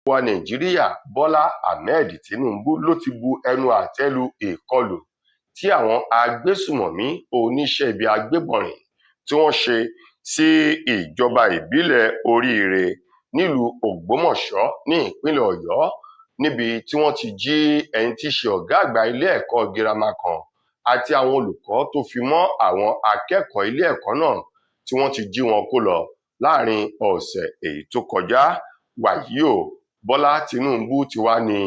Wa Nàìjíríà Bọ́lá Ahmed Tinubu ló ti bu ẹnu àtẹ́ lu ìkọlù tí àwọn agbésùmọ̀mí oníṣẹ́ ibi agbébọnrin tí wọ́n ṣe sí ìjọba ìbílẹ̀ Oríire nílùú Ògbómọ̀ṣọ́ ní ìpínlẹ̀ Ọ̀yọ́, níbi tí wọ́n ti jí ẹni tí í ṣe ọ̀gá àgbà ilé ẹ̀kọ́ girama kan àti àwọn olùkọ́ tó fi mọ́ àwọn akẹ́kọ̀ọ́ ilé ẹ̀kọ́ náà tí wọ́n ti jí wọn kó lọ láàrin ọ̀sẹ̀ èyí tó kọjá. Wàyí o, Bọ́lá Tinubu ti wá ní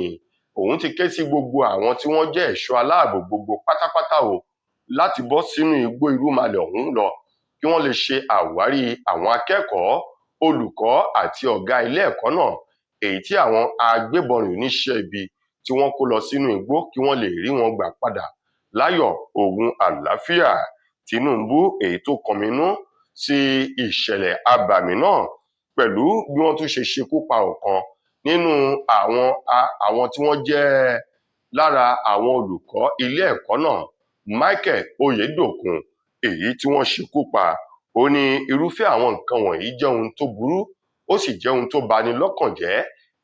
òun ti ké sí gbogbo àwọn tí wọ́n jẹ́ ẹ̀ṣọ́ aláàbò gbogbo pátápátá o láti bọ́ sínú igbó irúnmalẹ̀ ọ̀hún lọ kí wọ́n lè ṣe àwárí àwọn akẹ́kọ̀ọ́, olùkọ́ àti ọ̀gá ilé ẹ̀kọ́ náà èyí tí àwọn agbébọnrin oníṣẹ́ ibi tí wọ́n kó lọ sínú igbó kí wọ́n lè rí wọn gbà padà láyọ̀ òun àlàáfíà. Tinubu èyí tó kọminú sí ìṣẹ̀lẹ̀ abàmì náà pẹ̀lú bí wọ́n tún ṣe ṣekú pa ọ̀kan nínú àwọn tí wọ́n jẹ́ lára àwọn olùkọ́ ilé ẹ̀kọ́ náà, Michael Oyedokun, èyí tí wọ́n ṣekú pa. Ó ní irúfẹ́ àwọn nǹkan wọ̀nyí jẹ́ ohun tó burú, ó sì jẹ́ ohun tó bani lọ́kàn jẹ́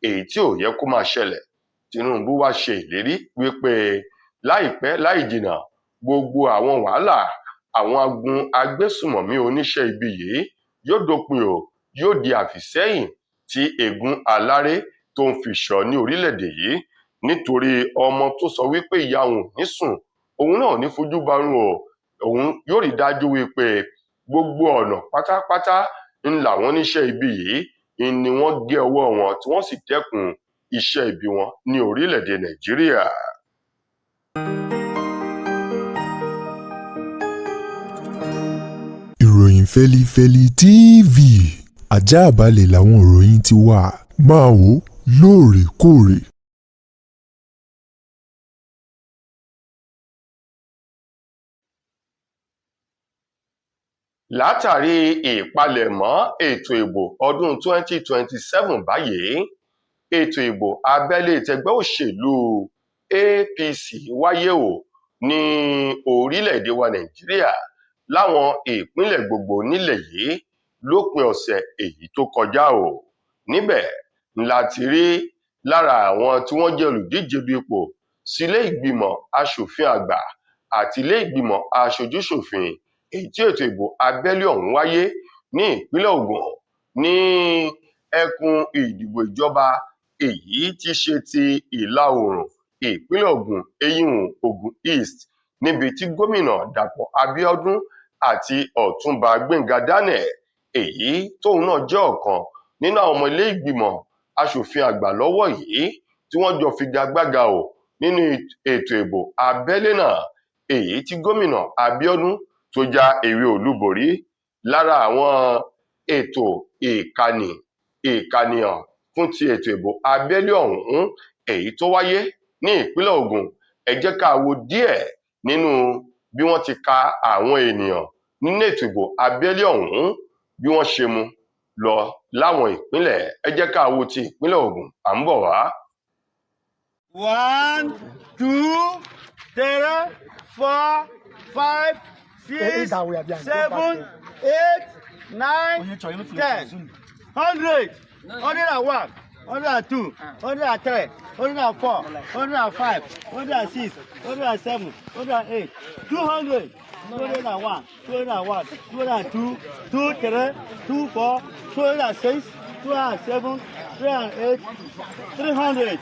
èyí tí ò yẹ kó máa ṣẹlẹ̀. Tinubu wá ṣe ìlérí wípé láìpẹ́ láì jìnnà gbogbo àwọn wàhálà àwọn agun agbésùmọ̀mí oníṣẹ́ ibi yìí yóò dópin o, yóò di àfìsẹ́yìn tí eegun aláré tó ń fi sọ ní orílẹ̀-èdè yìí, nítorí ọmọ tó sọ wípé ìyá òun ò ní sùn, òun náà ò ní fojú barun o. Òun yóò rí dájú wípé gbogbo ọ̀nà pátápátá ń làwọn oníṣẹ́ ibi yìí ni wọ́n gé ọwọ́ wọn tí wọ́n sì dẹ́kun iṣẹ́ ibi wọn ní orílẹ̀-èdè Nàìjíríà. Ìròyìn Fẹ́lifẹ́li TV àjààbálẹ̀ làwọn ìròyìn ti wà. Máa wò ó lóòrèkóòrè. Látàrí ìpalẹ̀mọ́ ètò ìbò ọdún 2027 báyìí, ètò ìbò abẹ́lé tẹgbẹ́ òṣèlú APC wáyé o ní orílẹ̀-èdè wa Nàìjíríà láwọn ìpínlẹ̀ gbogbo nílẹ̀ yìí lópin ọ̀sẹ̀ èyí tó kọjá o. Níbẹ̀ la ti rí lára àwọn tí wọ́n jẹ́ olùdíje du ipò sílé ìgbìmọ̀ aṣòfin àgbà àti ilé ìgbìmọ̀ aṣojúṣòfin èyí tí ètò ìbò abẹ́lé ọ̀hún wáyé ní ìpínlẹ̀ Ògùn ní ẹkùn ìdìbò ìjọba èyí tí ṣe ti ìlà oòrùn ìpínlẹ̀ Ògùn, eyín Ògùn East, níbi tí gómìnà Dàpọ̀ Abíọ́dún àti Ọ̀túnba Gbénga Daniel èyí tóun náà jẹ́ ọ̀kan nínú àwọn ọmọ ilé ìgbìmọ̀ aṣòfin àgbà lọ́wọ́ yìí tí wọ́n jọ figagbága o nínú ètò ìbò abẹ́lé náà èyí tí gómìnà Abíọ́dún tó já ewé olúborí. Lára àwọn ètò ìkànìyàn fún ti ètò ìbò abẹ́lé ọ̀hún èyí tó wáyé ní ìpínlẹ̀ Ògùn, ẹ jẹ́ ká wo díẹ̀ nínú bí wọ́n ti ka àwọn ènìyàn nínú ètò ìbò abẹ́lé ọ̀hún bí wọ́n ṣe mú lọ láwọn ìpínlẹ̀. Ẹ jẹ́ ká wo ti ìpínlẹ̀ Ògùn, à ń bọ̀ wá. 1, 2, 3, 4, 5, 6, 7, 8, 9, 10, 100, 101, 102, 103, 104, 105, 106, 107, 108, 200, 201, 201, 202, 203, 204, 206, 207, 308, 300,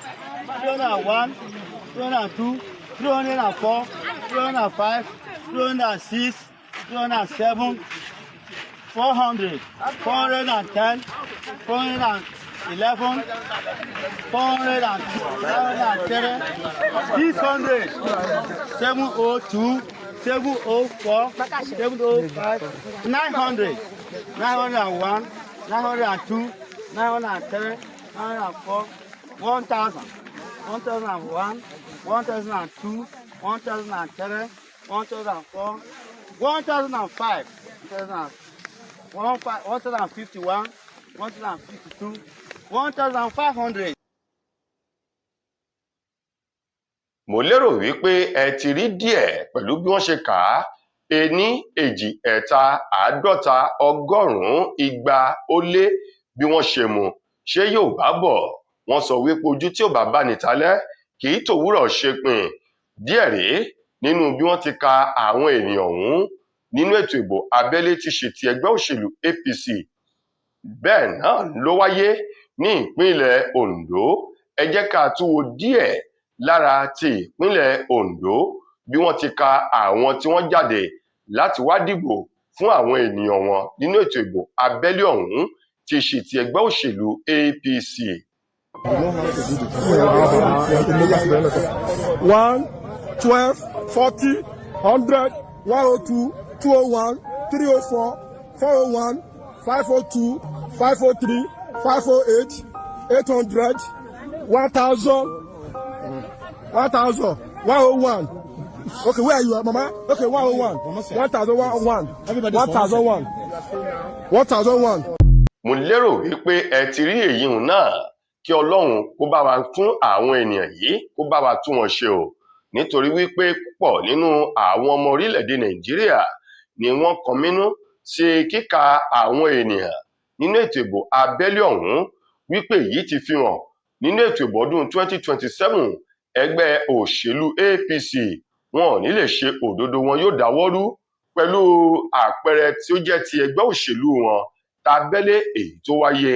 301, 302, 304, 305, 306, 307, 400, 410, 411, 403, 600, 702, 704, 705, 900, 901, 902, 903, 904, 1000, 1001, 1002, 1003, 1004, 1005, 1051, 1052, 1500. Mo lérò wípé ẹ ti rí díẹ̀ pẹ̀lú bí wọ́n ṣe kà á: ení, èjì, ẹ̀ta, àádọ́ta, ọgọ́rùn-ún, igba ó lé bí wọ́n ṣe mú. Ṣé Yorùbá bọ̀ Wọ́n sọ wípé ojú tí ò bá bá ní talẹ́ kì í tòwúrọ̀ ṣe pin. Díẹ̀ rèé nínú bí wọ́n ti ka àwọn ènìyàn ọ̀hún nínú ètò ìbò abẹ́lé tí ṣe ti ẹgbẹ́ òṣèlú APC. Bẹ́ẹ̀ náà ló wáyé ní ìpínlẹ̀ Ondo. Ẹ jẹ́ ká tún wo díẹ̀ lára ti ìpínlẹ̀ Ondo bí wọ́n ti ka àwọn tí wọ́n jáde láti wá dìbò fún àwọn ènìyàn wọn nínú ètò ìbò abẹ́lé ọ̀hún tí ṣe ti ẹgbẹ́ òṣèlú APC. 1, 12, 40, 100, 102, 201, 304, 401, 502, 503, 508, 800, 1000, 1000, 101. Okay, where are you, Mama? Okay, 101. 1001. 1001. 1001. Mo lérò wípé ẹ ti rí èyí hùn náà. Kí Ọlọ́run kó bá wa tún àwọn ènìyàn yìí, kó bá wa tún wọn ṣe o, nítorí wípé púpọ̀ nínú àwọn ọmọ orílẹ̀-èdè Nàìjíríà ni wọ́n kọminú sí kíka àwọn ènìyàn nínú ètò ìbò abẹ́lé ọ̀hún, wípé èyí ti fi hàn nínú ètò ìbò ọdún 2027, ẹgbẹ́ òṣèlú APC wọn ò ní lè ṣe òdodo, wọn yóò dáwọ́rú pẹ̀lú àpẹẹrẹ tí ó jẹ́ ti ẹgbẹ́ òṣèlú wọn tábẹ́lé èyí tó wáyé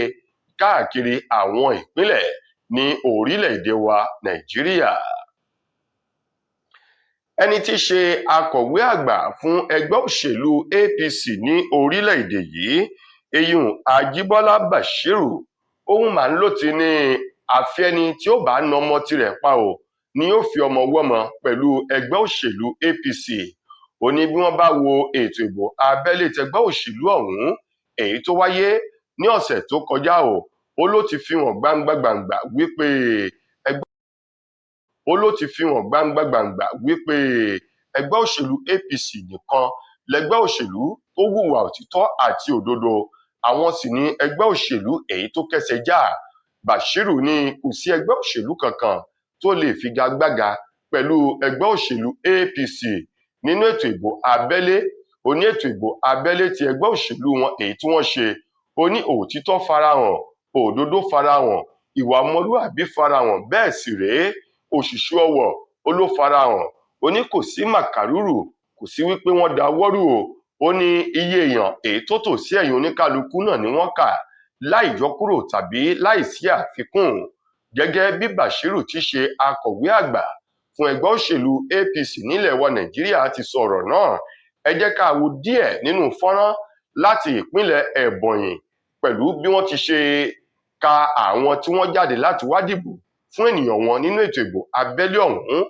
káàkiri àwọn ìpínlẹ̀ ní orílẹ̀-èdè wa Nàìjíríà. Ẹni tí í ṣe akọ̀wé àgbà fún ẹgbẹ́ òṣèlú APC ní orílẹ̀-èdè yìí, eyín Ajíbọ́lá Bashiru, òun máa ń lò tí ní àfẹ́ni tí ó bá na ọmọ tirẹ̀ pa ò ní yóò fi ọmọ wọ́mọ pẹ̀lú ẹgbẹ́ òṣèlú APC. Ó ní bí wọ́n bá wo ètò ìbò abẹ́lé tẹgbẹ́ òṣèlú ọ̀hún èyí tó wáyé ní ọ̀sẹ̀ tó kọjá o, ó ló ti fi hàn gbangba gbangba wípé ẹgbẹ́ ó ló ti fi hàn gbangba gbangba wípé ẹgbẹ́ òṣèlú APC nìkan lẹgbẹ́ òṣèlú tó hùwà òtítọ́ àti òdodo, àwọn sì ní ẹgbẹ́ òṣèlú èyí tó kẹsẹ̀ já. Bashiru ní kò sí ẹgbẹ́ òṣèlú kankan tó lè figagbága pẹ̀lú ẹgbẹ́ òṣèlú APC nínú ètò ìbò abẹ́lé. Ó ní ètò ìbò abẹ́lé ti ẹgbẹ́ òṣèlú wọn èyí tí wọ́n ṣe, ó ní òtítọ́ farahàn, òdodo farahàn, ìwà ọmọlúàbí farahàn, bẹ́ẹ̀ sì rèé òṣùṣù ọwọ̀ ó ló farahàn. Ó ní kò sí màkàrúrù, kò sí wípé wọ́n dáwọ́rù o. Ó ní iye èèyàn èyí tó tò sí ẹ̀yìn oníkálukú náà ni wọ́n kà láì yọkúrò tàbí láì sí àfikún. Gẹ́gẹ́ bí Bashiru ti ṣe akọ̀wé àgbà fún ẹgbẹ́ òṣèlú APC nílẹ̀ wa Nàìjíríà ti sọ̀rọ̀ náà, ẹ jẹ́ ká wo díẹ̀ nínú fọ́nrán láti ìpínlẹ̀ Ebonyi pẹ̀lú bí wọ́n ti ṣe ka àwọn tí wọ́n jáde láti wá dìbò fún ènìyàn wọn nínú ètò ìbò abẹ́lé ọ̀hún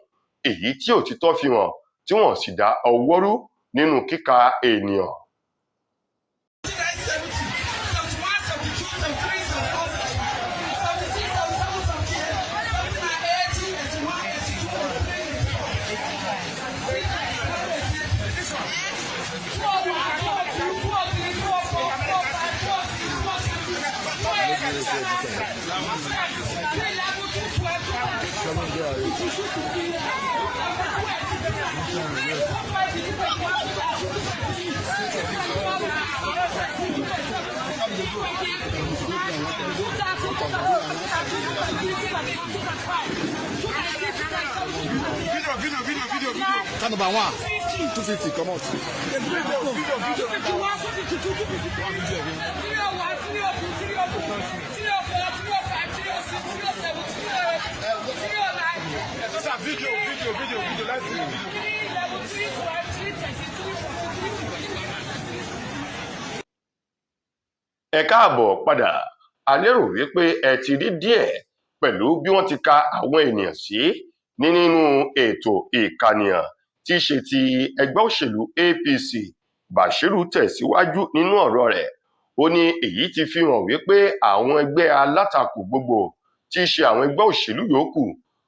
èyí tí òtítọ́ fi hàn tí wọ́n sì dá ọwọ́ rú nínú kíka ènìyàn. Count number 1, 250, come out. 251, 252, 253, 301, 302, 303, 304, 305, 306, 307, 308, 309. Video, video, video, video. Let's see. 311, 312, 313, 314, 315. Ẹ káàbọ̀ padà. A lérò wípé ẹ ti rí díẹ̀ pẹ̀lú bí wọ́n ti ka àwọn ènìyàn sí nínú ètò ìkànìyàn tí í ṣe ti ẹgbẹ́ òṣèlú APC. Bashiru tẹ̀síwájú nínú ọ̀rọ̀ rẹ̀, ó ní èyí ti fi hàn wípé àwọn ẹgbẹ́ alátakò gbogbo tí í ṣe àwọn ẹgbẹ́ òṣèlú yòókù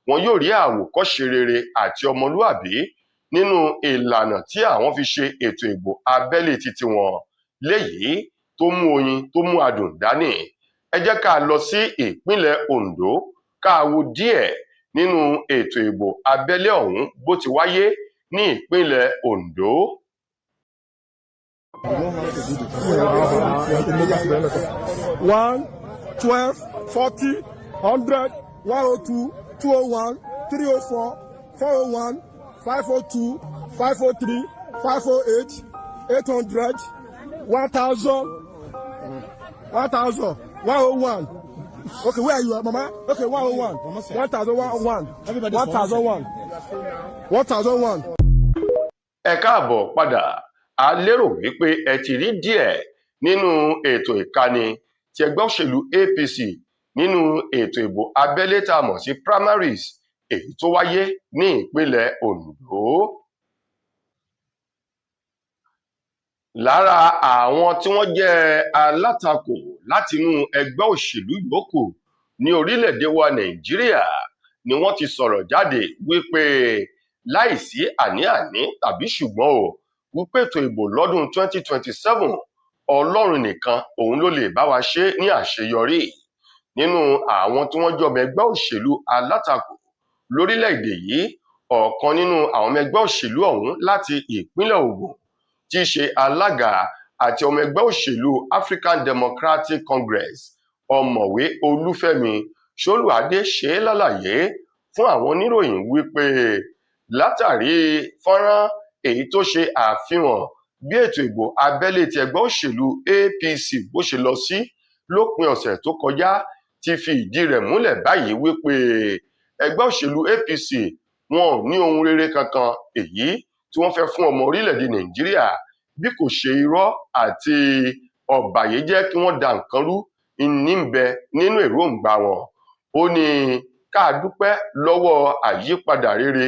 wọn yóò rí àwòkọ́ṣe rere àti ọmọlúàbí nínú ìlànà tí àwọn fi ṣe ètò ìbò abẹ́lé titi wọn léyìí tó mú oyin tó mú adùn dání. Ẹ jẹ́ ká lọ sí ìpínlẹ̀ Ondo ká wo díẹ̀ nínú ètò ìbò abẹ́lé ọ̀hún bó ti wáyé ní ìpínlẹ̀ Ondo. 1, 12, 40, 100, 102, 201, 304, 401, 502, 503, 508, 800, 1000, 1000, 101. Okay, where are you, Mama? Okay, 101. 1001. 1001. 1001. Ẹ káàbọ̀ padà. A lérò wípé ẹ ti rí díẹ̀ nínú ètò ìkànnì tí ẹgbẹ́ òṣèlú APC nínú ètò ìbò abẹ́lé tá a mọ̀ sí primaries, èyí tó wáyé ní ìpínlẹ̀ Ondo. Lára àwọn tí wọ́n jẹ́ alátakò látinú ẹgbẹ́ òṣèlú yòókù ní orílẹ̀-èdè wa Nàìjíríà ni wọ́n ti sọ̀rọ̀ jáde wípé láìsí àní-àní tàbí ṣùgbọ́n o, wípé ètò ìbò lọ́dún 2027, Ọlọ́run nìkan òun ló lè bá wa ṣe ní àṣeyọrí. Nínú àwọn tí wọ́n jọmọ ẹgbẹ́ òṣèlú alátakò lórílẹ̀-èdè yìí, ọ̀kan nínú àwọn ọmọ ẹgbẹ́ òṣèlú ọ̀hún láti ìpínlẹ̀ Ògùn, tí í ṣe alága àti ọmọ ẹgbẹ́ òṣèlú African Democratic Congress, Ọ̀mọ̀wé Olúfẹ́mi Ṣólùádé, ṣe é lálàyé fún àwọn oníròyìn wípé látàrí fọ́nrán èyí tó ṣe àfihàn bí ètò ìbò abẹ́lé ti ẹgbẹ́ òṣèlú APC bó ṣe lọ sí lópin ọ̀sẹ̀ tó kọjá ti fi ìdí rẹ̀ múlẹ̀ báyìí wípé ẹgbẹ́ òṣèlú APC wọn ò ní ohun rere kankan èyí tí wọ́n fẹ́ fún ọmọ orílẹ̀-èdè Nàìjíríà bí kò ṣe irọ́ àti ọ̀bàyéjẹ́ kí wọ́n da nǹkan rú ní ń bẹ nínú èròǹgbà wọn. Ó ní ká dúpẹ́ lọ́wọ́ àyípadà rere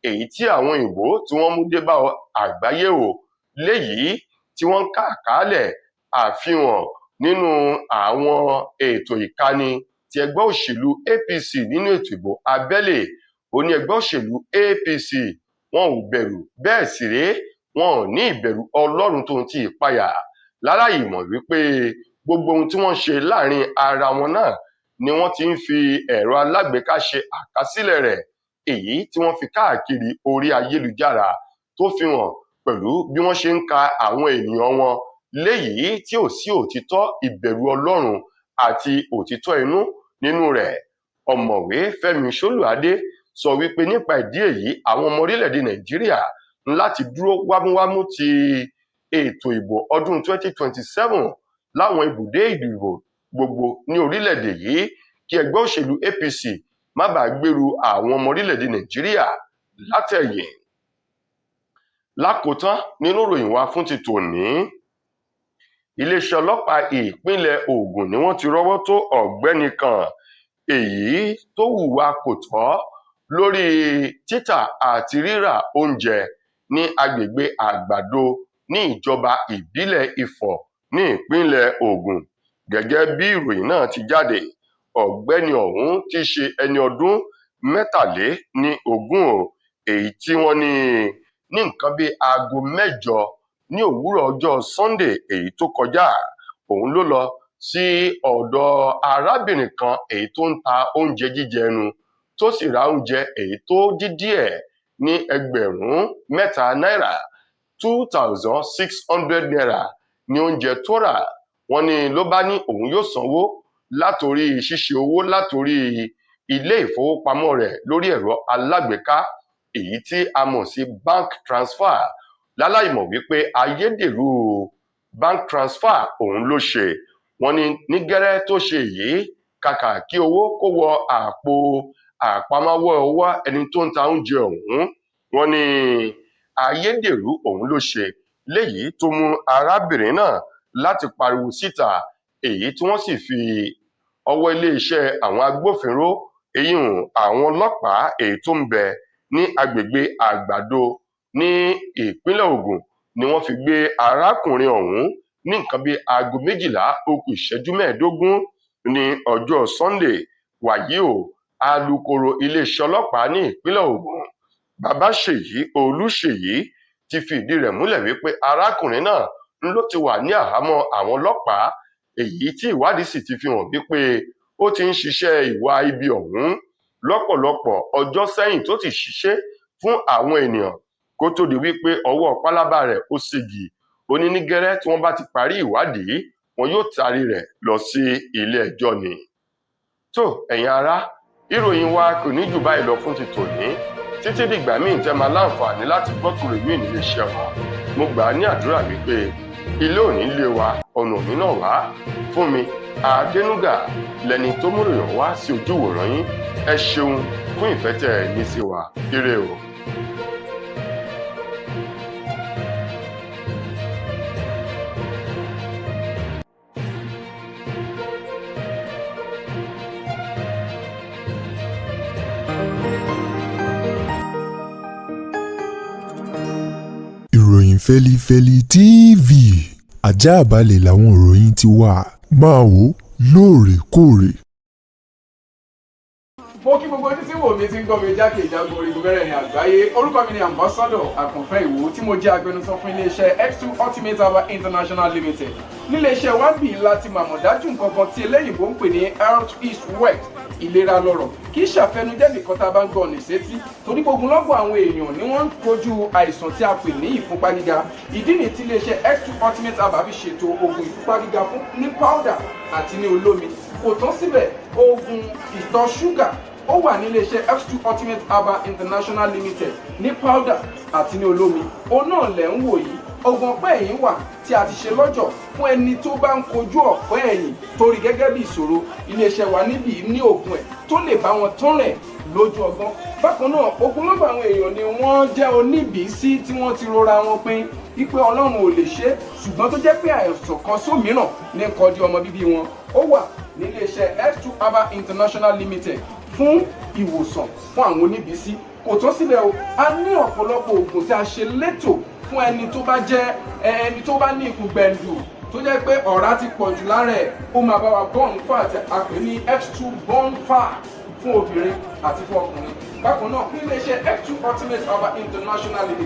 èyí tí àwọn òyìnbó tí wọ́n mú dé bá àgbáyé o, léyìí tí wọ́n ń kà kálẹ̀ àfihàn nínú àwọn ètò ìkànnì ti ẹgbẹ́ òṣèlú APC nínú ètò ìbò abẹ́lé. Ó ní ẹgbẹ́ òṣèlú APC wọn ò bẹ̀rù, bẹ́ẹ̀ sì rèé, wọn ò ní ìbẹ̀rù Ọlọ́run tó ń ti ìpayà láláì mọ̀ wípé gbogbo ohun tí wọ́n ń ṣe láàrin ara wọn náà ni wọ́n ti ń fi ẹ̀rọ alágbèéká ṣe àkásílẹ̀ rẹ̀, èyí tí wọ́n fi káàkiri orí ayélujára tó fi hàn pẹ̀lú bí wọ́n ṣe ń ka àwọn ènìyàn wọn, léyìí tí ò sí òtítọ́, ìbẹ̀rù Ọlọ́run àti òtítọ́ inú nínú rẹ̀. Ọ̀mọ̀wé Fẹ́mi Ṣólùádé sọ wípé nípa ìdí èyí, àwọn ọmọ orílẹ̀-èdè Nàìjíríà ń láti dúró wámúwámú ti ètò ìbò ọdún 2027 láwọn ibùdó ìdìbò gbogbo ní orílẹ̀-èdè yìí, kí ẹgbẹ́ òṣèlú APC má bàa gbèrú àwọn ọmọ orílẹ̀-èdè Nàìjíríà látẹ̀yìn. Lákòótán nínú ìròyìn wa fún ti tòní, iléeṣẹ́ ọlọ́pàá ìpínlẹ̀ Ògùn ni wọ́n ti rọ́wọ́ tó ọ̀gbẹ́ni kan èyí tó hùwà kò tọ́ lórí títà àti rírà oúnjẹ ní agbègbè Àgbàdo ní ìjọba ìbílẹ̀ Ifọ̀ ní ìpínlẹ̀ Ògùn. Gẹ́gẹ́ bí ìròyìn náà ti jáde, ọ̀gbẹ́ni ọ̀hún ti ṣe ẹni ọdún 23 o, èyí tí wọ́n ní ní nǹkan bíi aago 8 ní òwúrọ̀ ọjọ́ Sunday èyí tó kọjá, òun ló lọ sí ọ̀dọ̀ arábìnrin kan èyí tó ń ta oúnjẹ jíjẹ ẹnu, tó sì ra oúnjẹ èyí tó dín díẹ̀ ní 3,000 náírà, 2,600 naira ní oúnjẹ tó rà. Wọ́n ní ló bá ní òun yóò sanwó látòrí ṣíṣe owó látòrí ilé ìfowópamọ́ rẹ̀ lórí ẹ̀rọ alágbèéká èyí tí a mọ̀ sí bank transfer, láláìmọ̀ wípé ayédèrú bank transfer òun ló ṣe. Wọ́n ní ní gẹ́rẹ́ tó ṣe yìí, kàkà kí owó kó wọ àpò àpamọ́wọ́ ọwọ́ ẹni tó ń ta oúnjẹ ọ̀hún, wọ́n ní ayédèrú òun ló ṣe, léyìí tó mú arábìnrin náà láti pariwo síta, èyí tí wọ́n sì fi ọwọ́ iléeṣẹ́ àwọn agbófinró, eyín àwọn ọlọ́pàá èyí tó ń bẹ ní agbègbè Àgbàdo ní ìpínlẹ̀ Ògùn ni wọ́n fi gbé arákùnrin ọ̀hún ní nǹkan bíi aago 12 ó kù ìṣẹ́jú 15 ní ọjọ́ Sunday. Wàyí o, alūkkóró iléeṣẹ́ ọlọ́pàá ní ìpínlẹ̀ Ògùn, Babáṣèyí Olúṣèyí, ti fi ìdí rẹ̀ múlẹ̀ wípé arákùnrin náà ló ti wà ní àhámọ́ àwọn ọlọ́pàá, èyí tí ìwádìí sì ti fi hàn wípé ó ti ń ṣiṣẹ́ ìwà ibi ọ̀hún lọ́pọ̀lọpọ̀ ọjọ́ sẹ́yìn, tó ti ṣiṣẹ́ fún àwọn ènìyàn kó tó di wípé ọwọ́ pálábá rẹ̀ ó ségi. Ó ní ní gẹ́rẹ́ tí wọ́n bá ti parí ìwádìí, wọn yóò taari rẹ̀ lọ sí ilé ẹjọ́ ni. Tó ẹ̀yin ará, ìròyìn wa kò ní jù báyìí lọ fún ti tòní. Títí dìgbà míì tẹ́ máa láǹfààní láti gbọ́ tùrò míì nílé iṣẹ́ wa, mo gbà á ní àdúrà wípé ilé òní lé wa, ọ̀nà òní náà wá. Fún mi Adénúgà lẹni tó múròyìn wá sí ojú ìwòran yín. Ẹ ṣeun fún ìfẹ́ tẹ́ ẹ ní sí wa. Ire o. Ìròyìn fẹlifẹli TV ajáàbalẹ̀ làwọn ìròyìn ti wà, máa wò lóòrèkóòrè. Mo kí gbogbo ojú tí wò mí, tí ń gbọ́ mi jákè ìjágun orígun mẹ́rẹ̀ẹ̀rin àgbáyé. Orúkọ mi ni Ambassador Àkànfẹ́ Ìwò, tí mo jẹ́ agbẹnusọ fún iléeṣẹ́ X2 Ultimate Herbal International Limited. Níléeṣẹ́ wa bì láti màmọ̀ dájú nǹkan kan tí eléyìnbó ń pè ní health is wealth, ìlera lọ́rọ̀. Kì í ṣàfẹnujẹ́ nìkan tá a bá ń gbọ́ ọ̀nà ìsétí, torí gbogbo lọ́gbọ̀ àwọn èèyàn ni wọ́n ń kojú àìsàn tí a pè ní ìfúnpá gíga. Ìdí nìyí tí iléeṣẹ́ X2 Ultimate Herbal fi ṣètò oògùn ìfúnpá gíga fún ní powder àti ní olómi. Kò tán síbẹ̀, oògùn ìtọ̀ ṣúgà ó wà ní iléeṣẹ́ X2 Ultimate Herbal International Limited ní powder àti ní olómi. Òun náà lẹ̀ ń wò yìí. Oògùn ọ̀pẹ́ ẹ̀yìn wà tí a ti ṣe lọ́jọ̀ fún ẹni tó bá ń kojú ọ̀pẹ́ ẹ̀yìn torí gẹ́gẹ́ bí ìṣòro. Iléeṣẹ́ wa níbí ní oògùn ẹ̀ tó lè bá wọn tán rẹ̀ lójú ọgbọ́n. Bákan náà, ogunlọ́gọ̀ àwọn èèyàn ni wọ́n jẹ́ oníbìísí tí wọ́n ti rora wọn pin wípé Ọlọ́run ò lè ṣe é, ṣùgbọ́n tó jẹ́ pé àìsàn kan sómìíràn ní kọjú ọmọ bíbí wọn. Ó wà níléeṣẹ́ X2 Herbal International Limited fún ìwòsàn fún àwọn oníbìísí. Kò tán sílẹ̀ o, a ní ọ̀pọ̀lọpọ̀ oògùn tí a ṣe létò fún ẹni tó bá jẹ́ ẹni tó bá ní ikùn gbẹ̀ǹdù, tó jẹ́ pé ọ̀rá ti pọ̀ jù lára ẹ̀. Ó máa bá wa burn fat, a pè ní X2 burn fat, fún obìnrin àti fún ọkùnrin. Bákan náà, níléeṣẹ́ X2 Ultimate Herbal International Limited.